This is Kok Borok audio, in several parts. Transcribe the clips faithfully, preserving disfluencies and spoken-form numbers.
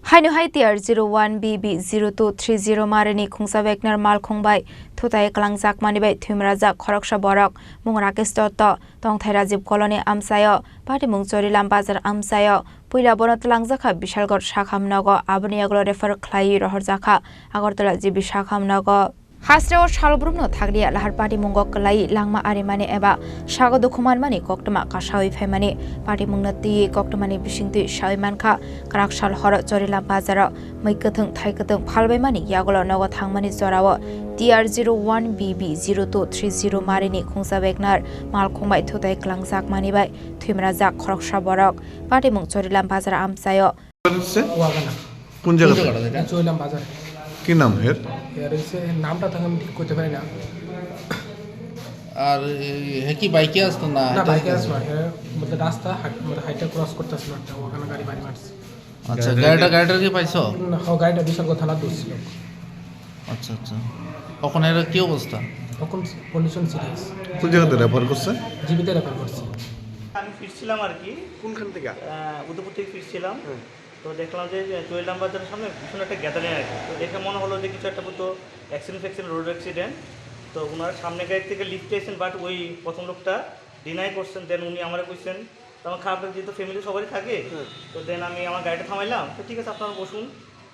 Haino hai T R zero one B B zero two three zero marini khungsa Wagner malkhung bai thutai kwlangjakmani bai thwimrajak khoroksa borok mung Rakesh Dotto, tongthai Rajiv Colony amchaio, patimung Chorilam Bazar amchaio, puila bono twlangjakha Bishalgarh sakham nogo, aboni yagulo refer khlaiwi rohorjakha Agartala G B sakham nogo. Hasteo salbrumno thakliya lahar patimungo kwlai langma arimani eba sago dukhu manmani koktwma kasawi phaimani, patimungno twiwi koktwmani bisingtwi sawi mankha, kwrak sal horo Chorilam bazaro mwi kwthwng thai kwthwng phalbaimani yagulo nogo thangmani jorao T R zero one B B zero two three zero marini khungsa Wagner malkhung bai thutai kwlangjakmani bai thwimrajak khoroksa borok, patimung Chorilam bazar amchaio. হচ্ছে? ওয়াগানা। কোন জায়গাতে? কোন জায়গাটা এটা? চৈলাম বাজার। কি নাম এর? এর হচ্ছে নামটা তো আমি ঠিক করতে পারি না। আর এই, হে কি বাইকে আসতো না? না, এটা বাইকে আসতো না। এর মধ্যে রাস্তা হাট-, মধ্যে হাইটটা ক্রস করতেছিল একটা, ওখানে গাড়ি বাড়ি মারছে। আচ্ছা, গাড়িটা গাড়িটা, গাড়িটা কি পাইছো? না, ও গাড়িটা বিশালগড় থানার দোষ ছিল। আচ্ছা, আচ্ছা। এখন এর কি অবস্থা? এখন কন্ডিশন সিরিয়াস। কোন জায়গাতে রেফার করছে? জিবিতে রেফার করছি। আমি ফিরছিলাম আর কি। কোনখান থেকে? আহ, উদয়পুর থেকে ফিরছিলাম। হ্যাঁ। তো দেখলাম যে, আহ, চৈলাম বাজারের সামনে ভীষণ একটা গ্যাদারিং আর কি। তো দেখে মনে হলো যে কিছু একটা হয়তো অ্যাক্সিডেন্ট ফ্যাক্সিডেন্ট, রোড অ্যাক্সিডেন্ট। তো ওনারা সামনে গাড়ি থেকে লিফটে এসেছেন, বাট ওই প্রথম লোকটা ডিনাই করছেন। দেন উনি আমারে কইছেন, তো আমার খারাপ লাগছে, যেহেতু ফ্যামিলি সবারই থাকে। হ্যাঁ। তো দেন আমি আমার গাড়িটা থামাইলাম, তো ঠিক আছে, আপনারা বসুন।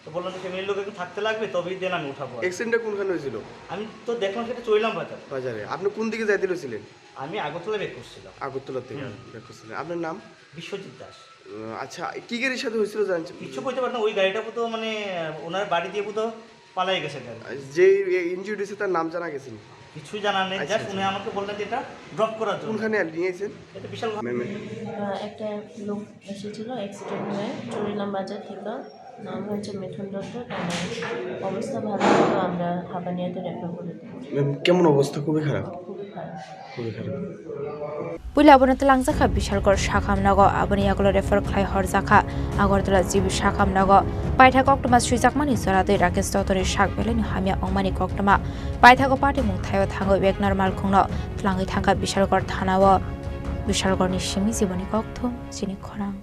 তো বললাম যে ফ্যামিলির লোক একটু থাকতে লাগবে, তবেই দেন আমি উঠাবো আর কি। অ্যাক্সিডেন্টটা কোনখানে হয়েছিল? আমি তো দেখলাম সেটা চৈলাম বাজার। বাজারে। আপনি কোন দিকে যাইতে রয়েছিলেন? আমি আগরতলা ব্যাক করছিলাম। আগরতলা থেকে হুম। ব্যাক করছিলেন। আপনার নাম? বিশ্বজিৎ দাস। উম, আচ্ছা, কি গাড়ির সাথে হয়েছিল জানছেন? কিচ্ছু কইতে পারি না, ওই গাড়িটা তো মানে ওনার বাড়ি দিয়ে তো পালাই গেছে গাড়ি। যে ইনজিউর্ড হয়েছে তার নাম জানা গেছে নি? কিছুই জানা নেই, আচ্ছা, জাস্ট আচ্ছা। উনি আমাকে বললেন যে এটা ড্রপ করার জন্য। কোনখানে নিয়ে এসেছেন? এটা বিশাল ম্যাম, ম্যাম। আহ, একটা লোক এসেছিল অ্যাক্সিডেন্ট হয়ে চুরিলাম বাজার থেকে। নাম হচ্ছে মিঠুন দত্ত। তার অবস্থা ভালো হতো, আমরা হাবানিয়াতে রেফার করে দেবো। ম্যাম, কেমন অবস্থা? খুবই খারাপ। খুবই খারাপ। খুবই খারাপ। Puila abono twlangjakha Bishalgarh sakham nogo, aboni yagulo refer khlai horjakha Agartala G B sakham nogo. Paithago koktwma swijakmani joratwi Rakesh Dottori sak belaino hamya wngmani koktwma. Paithago patimung thaio thangwi Wagner malkhungno twlangwi thangkha Bishalgarh thanao. Bishalgarhni simi jiboni kokthum chini khorang.